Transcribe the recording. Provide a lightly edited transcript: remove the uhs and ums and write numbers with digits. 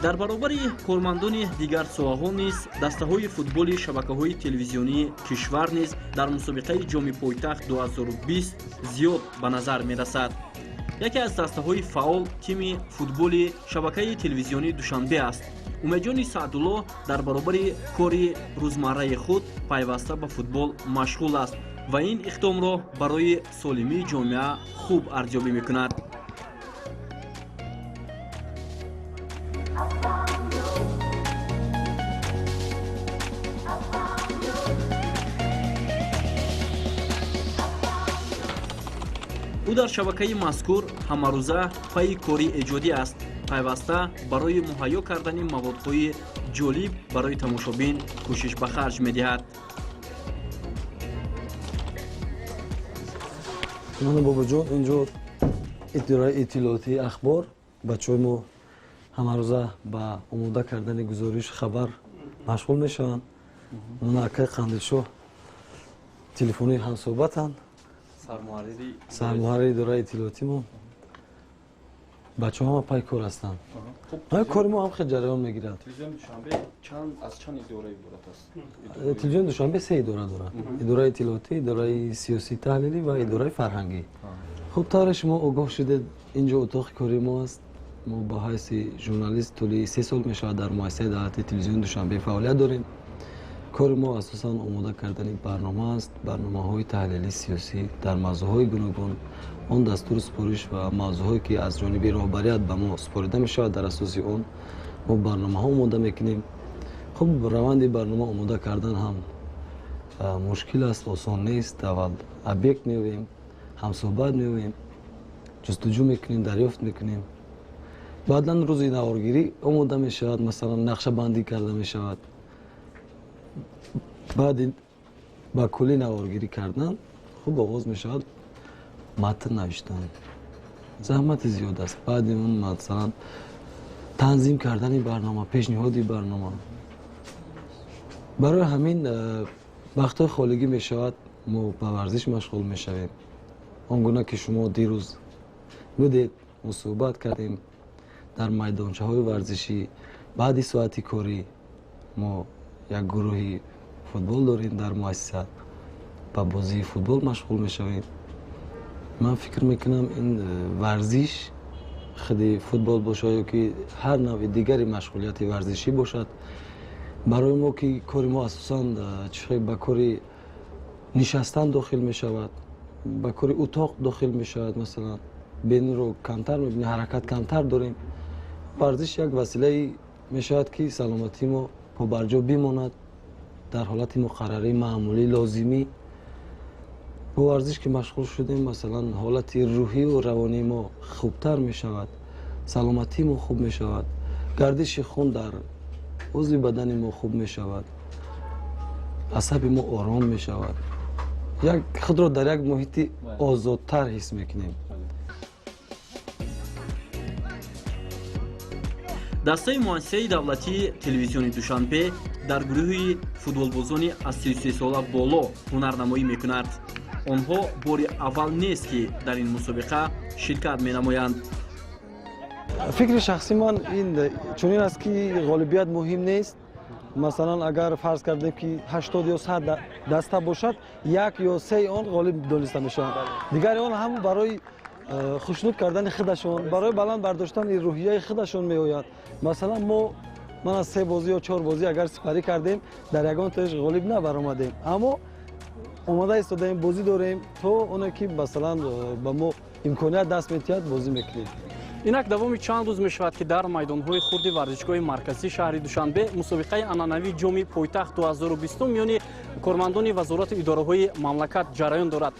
Дар баробари кормандони дигар соҳаҳо низ дастаҳои футболи шабакаҳои телевизионии кишвар низ дар мусобиқаи Ҷоми пойтахт 2020 зиёд ба назар мерасад. Яке аз дастаҳои фаъол тими футболи шабакаи телевизионии Душанбе аст. Умедҷони Саъдулло дар баробари кори рӯзмарраи худ пайваста ба футбол машғул аст ва ин иқдомро барои солимии ҷомеа хуб арзёбӣ мекунад. Ӯ дар шабакаи мазкур ҳамарӯза пайи кори эҷодӣ аст, пайваста барои муҳайё кардани маводҳои ҷолиб барои тамошобин кӯшиш ба харҷ медиҳад. Мана, бобоҷон, инҷо идораи иттилоотии ахбор. Бачаҳои мо ҳамарӯза ба омода кардани гузориш, хабар машғул мешаванд. Мана, акаи Қандилшоҳ телефонӣ ҳамсӯҳбатанд, сармуҳаррири идораи иттилоотимо. Бачаҳо ҳама пай кор ҳастанд. Кори мо ҳам хел ҷараён мегирад. Телевизиони Душанбе се идора дорад: идораи иттилоотӣ, идораи сиёсӣ таҳлилӣ ва идораи фарҳангӣ. Хуб, тавре шумо огоҳ шудед, инҷо утоқи кори мо аст. Мо ба ҳайси журналист тӯли 3 сол мешавад дар муассисаи давлатии телевизиони Душанбе фаъолият дорем. Кори мо асосан омода кардани барнома аст, барномаҳои таҳлили сиёсӣ дар мавзӯъҳои гуногун. Он дастуру супориш ва мавзӯъҳое, ки аз ҷониби роҳбарият ба мо супорида мешавад, дар асоси он мо барномаҳо омода мекунем. Хуб, раванди барнома омода кардан ҳам мушкил аст, осон нест. Аввал объект меёбем, ҳамсӯҳбат меёбем, ҷустуҷӯ мекунем, дарёфт мекунем. Баъдан рӯзи наворгирӣ омода мешавад, масалан, нақшабандӣ карда мешавад. Баъди ба куллӣ наворгирӣ кардан, хуб, оғоз мешавад матн навиштан. Заҳмати зиёд аст. Баъди он, масалан, танзим кардани барнома, пешниҳоди барнома. Барои ҳамин вақтҳои холигӣ мешавад, мо ба варзиш машғул мешавем. Он гуна ки шумо дирӯз будед, мо суҳбат кардем дар майдончаҳои варзишӣ. Баъди соати корӣ мо як гурӯҳи футбол дорем дар муассиса, ба бозии футбол машғул мешавем. Ман фикр мекунам, ин варзиш, худи футбол бошад ё ки ҳар навъи дигари машғулияти варзишӣ бошад, барои мо, ки кори мо асосан ба кори нишастан дохил мешавад, ба кори утоқ дохил мешавад, масалан, берунро камтар мебинем, ҳаракат камтар дорем, варзиш як василае мешавад, ки саломатии мо побарҷо бимонад дар ҳолати муқаррарӣ, маъмулӣ, лозимӣ. Бо варзиш ки машғул шудем, масалан, ҳолати рӯҳию равонии мо хубтар мешавад, саломатии мо хуб мешавад, гардиши хун дар узви бадани мо хуб мешавад, асаби мо ором мешавад, як худро дар як муҳити озодтар ҳис мекунем. Дастаи муассисаи давлатии телевизиони Душанбе дар гурӯҳи футболбозони аз 33 сола боло ҳунарнамоӣ мекунад. Онҳо бори аввал нест, ки дар ин мусобиқа ширкат менамоянд. Фикри шахсии ман ин чунин аст, ки ғолибият муҳим нест. Масалан, агар фарз кардем, ки 80 ё 100 даста бошад, як ё сеи он ғолиб дониста мешаванд. Дигари он ҳам барои хушнуд кардани худашон, барои баланд бардоштани рӯҳияи худашон меояд. Масалан, мо ман аз се бозӣ ё чор бозӣ агар сипарӣ кардем, дар ягон тоеш ғолиб набаромадем, аммо омода истодаем, бозӣ дорем. То оне ки, масалан, ба мо имконият даст метиҳад, бозӣ мекунем. Инак давоми чанд рӯз мешавад, ки дар майдонҳои хурди варзишгоҳи марказии шаҳри Душанбе мусобиқаи анъанавии Ҷоми пойтахт 2020 миёни кормандони вазорату идораҳои мамлакат ҷараён дорад.